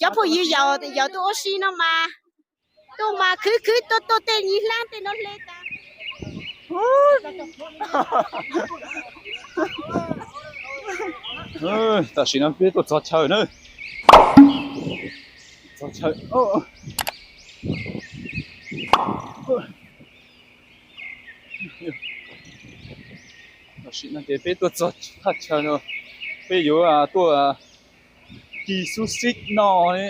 Cov phooj ywg yaum tuaj ua si no mas, tuaj mas khwv khwv tuaj tuaj tej nyis hlab tej no hle tas. Tam sim no peb tuaj txog chaw na. Txog chaw. Tam sim no ces peb tuaj txog thaj chaw no, peb yuav tuaj kis xub xib noj,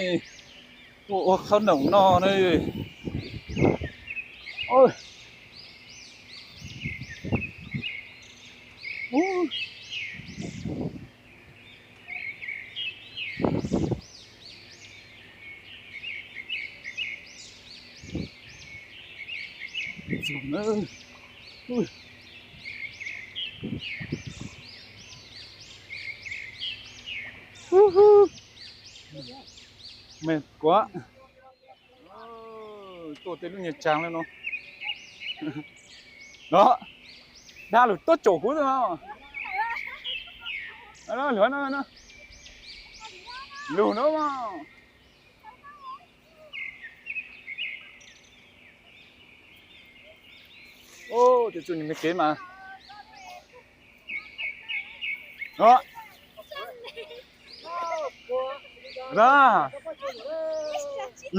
tuaj ua qhob noom noj na. Mej kuav, tuaj tej lub nyuag tsaag le no. No, dab lug tuaj caum kuv xwb no. Lug no mas. Ub, tej txuj ni me kev mas.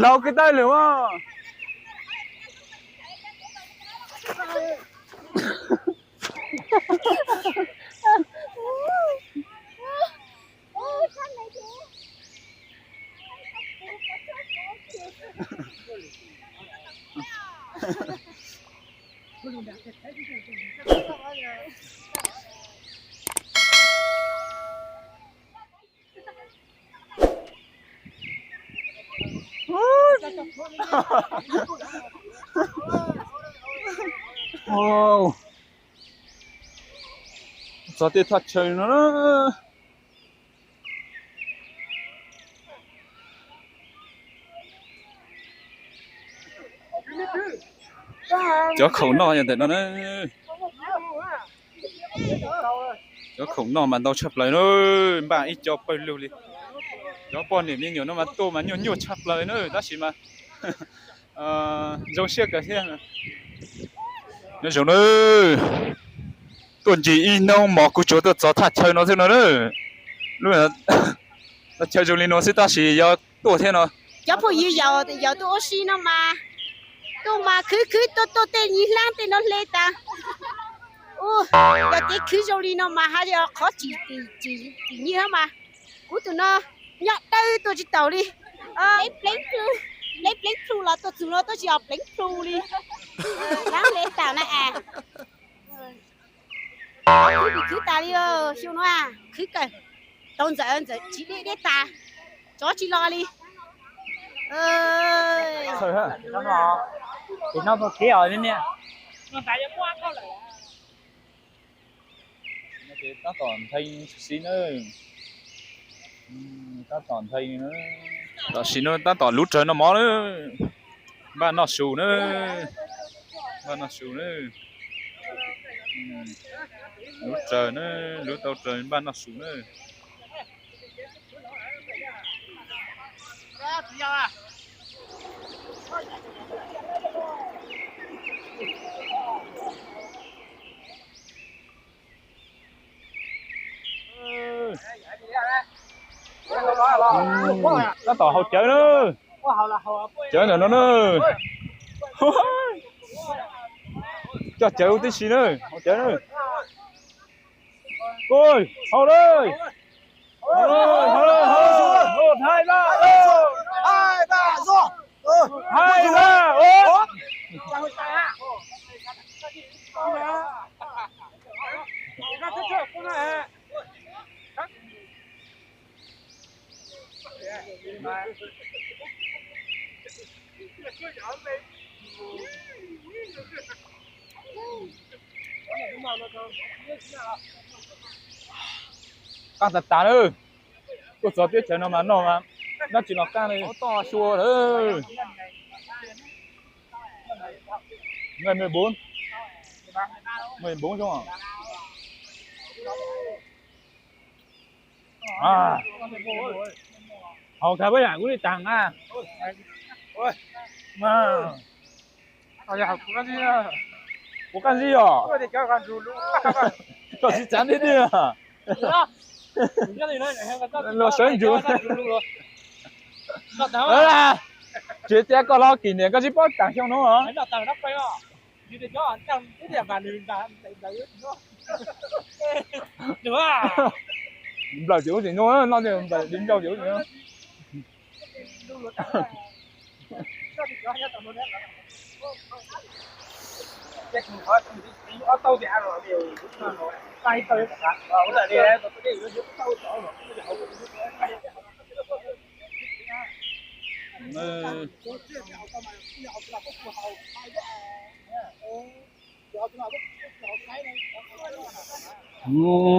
Laug kwv tawj lwm as. Txog tej thaj chaw no na. Cov khoom noj yog ntawm no na. Cov khoom noj mas ntau tshaj plaws na, npaj ib co pawg lug li. Cov poj niam me nyuam no mas tuaj mas nyuaj nyuaj tshaj plaws na, tab sis mas zoo siab kawg thiab. Nyob zoo na, tuaj ncig ib hnub mos kuv tsuas tuaj txog thaj chaw no xwb no na. Lub thaj chaw zoo li no xwb tab sis yog tuaj thiab no. Cov phooj ywg yaum tuaj ua si no mas, tuaj mas khwv khwv tuaj tuaj tej nyis hlab tej no hle tas. Yog kev khwv zoo li no mas haj yog qhov tsim nyog mas. Kuv tus no nyob dawb tuaj tsis taus li. Pleev pleev plhu los tuaj txug no tuaj tsis yog pleev plhu li. Hlab hle tas na es. Khwv khwv tas li, xyoo no khwv kawg. Tau ntxawm ntxawm tsis deb deb tas, tsov tsis los li. Tes no kev os niam. Tab tom nthe xwb na. Tab tom nthe. Tam sim no tab tom lub raws noj mov na. Npaj noj su na. Npaj noj su na. Lub raws na, lub tau raws npaj noj su na. Tab tom haus cawv na. Cawv ntawm no na. Coj cawv tib si na, haus cawv na. Haus lawm. Haus lawm, haus lawm, haus lawm. Haus lawm. Qab tas tas lawm. Tuaj txog teb chaws no mas noj mas dab tsi los qab li. Ob toj xyua lawm. Ngày mười bốn. Mười bốn không ạ? À. Hauv khav pab yam kuv li taag a. Kuv qab zib os. Koj tsis txav tiag tiag. Los sawv ntsug. Tsis tias koj los kis niam koj tsis paub taag xyoo nuav. Nplawm ces ub tsis nuav, noj nplawm ces ub tsis nuav.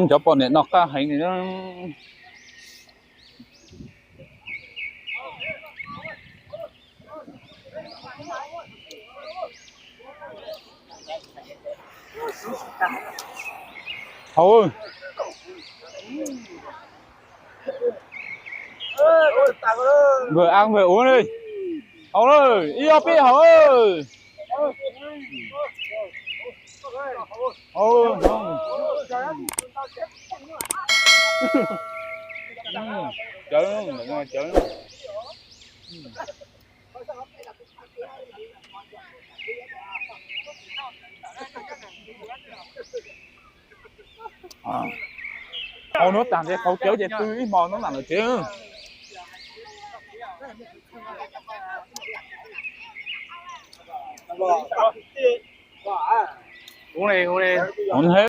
Cov poj niam noj qab heev li. Hauv, vwm a vwm ua li. Hauv, ib ob peb hauv. Hauv nuav taag ces qhauv cawv ces pw ib hmo nuav mam lawm tsev.